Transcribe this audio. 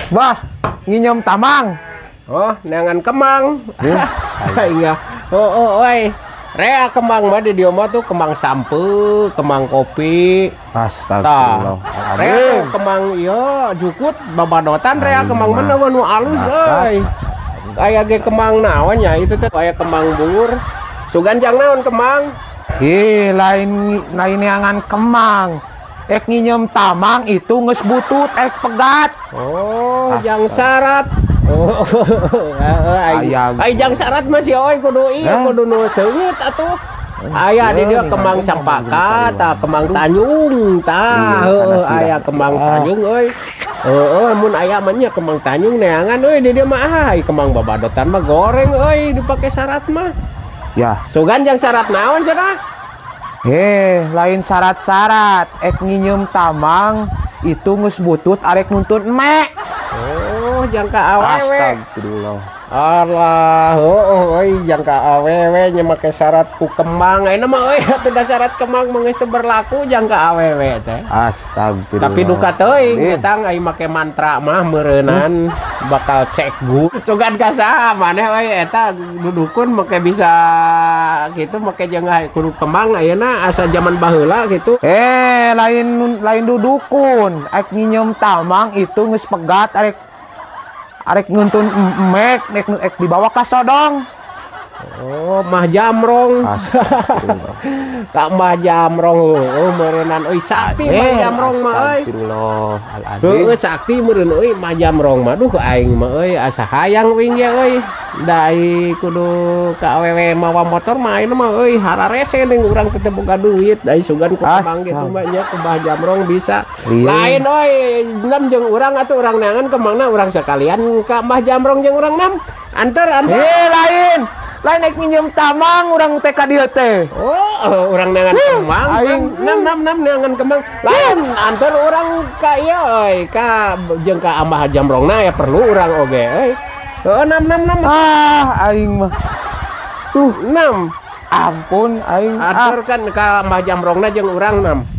Bah, nginyeum tamang. Oh, neangan kemang. Iya. Oh, oi. Rea kemang mah di dieu mah tuh kemang sampeu, kemang kopi. Tah. Astagfirullah. Rea tuh kemang ieu jukut babadotan, rea kemang mana nu alus euy. Aya ge kemang naon nya itu teh, aya kemang bungur. Sugan jang naon kemang? Ih, lain lain neangan kemang. Ek nginyeum tamang itu geus butut, ek pegat. Oh, jang syarat. Oh, heeh, aing. Aya. Ai jang syarat mah si euy kudu ieu, Hah? Kudu nu seungit atuh. Aya di dieu Iya, kemang nih, cempaka, tah kemang Tanjung, tah Iya, heueuh karena sirah. Aya kemang Ah. Tanjung euy. Heeh, mun aya mah nya kemang Tanjung neangan euy di dieu mah, ah kemang babadotan mah goreng euy dipake syarat mah. Ya. Sugan jang syarat naon cenah? Eh, lain syarat-syarat. Ek nginyeum tamang itu geus butut arek nuntun emek. Oh, jang ka awewe. Astagfirullah. Alah, oh, euy, jang ka awewe nya make syarat ku kemang. Ayeuna mah euy atuh da syarat kemang mah geus teu berlaku jang ka awewe teh. Astagfirullah. Tapi duka teuing ketang ai make mantra mah meureunan bakal cek gu. Sugan ka saha maneh euy eta dudukun make bisa gitu, make jeung kudu kemang ayeuna asa zaman baheula gitu. Eh, lain lain dudukun. Ek nginyeum tamang itu geus pegat arek arek nuntun emek, ek, ek dibawa ka sodong. Oh, Mah Jamrong. Astagfirullah. Ka Mah Jamrong, oh meureunan euy sakti Mah Jamrong mah euy. Astagfirullahaladzim. Heueuh, sakti meureun euy Mah Jamrong mah. Duh, aing mah euy asa hayang wing ge euy. Da ai kudu ka awewe mawa motor mah ayeuna mah euy hararese ning urang teh teu boga duit. Da sugan ku kemang gitu mah nya ku Mbah Jamrong bisa. Lieur. Lain euy, nam jeung urang atuh, urang neangan kemangna, urang sekalian ka Mbah Jamrong jeung urang, nam. Anter anter. Eh, lain. Lain naik minjem tamang urang teh ka dieu teh. Oh, urang neangan kemang. Aing. Nam nam nam neangan kemang. Lain anter urang ka ieu euy, ka jeung ka Mbah Jamrongna ya perlu urang oge euy. Heeh, nam nam nam. Ah, aing mah. Tuh, nam. Ampun aing. Ah. Atur kan ka Mbah Jamrongna jeung urang, nam.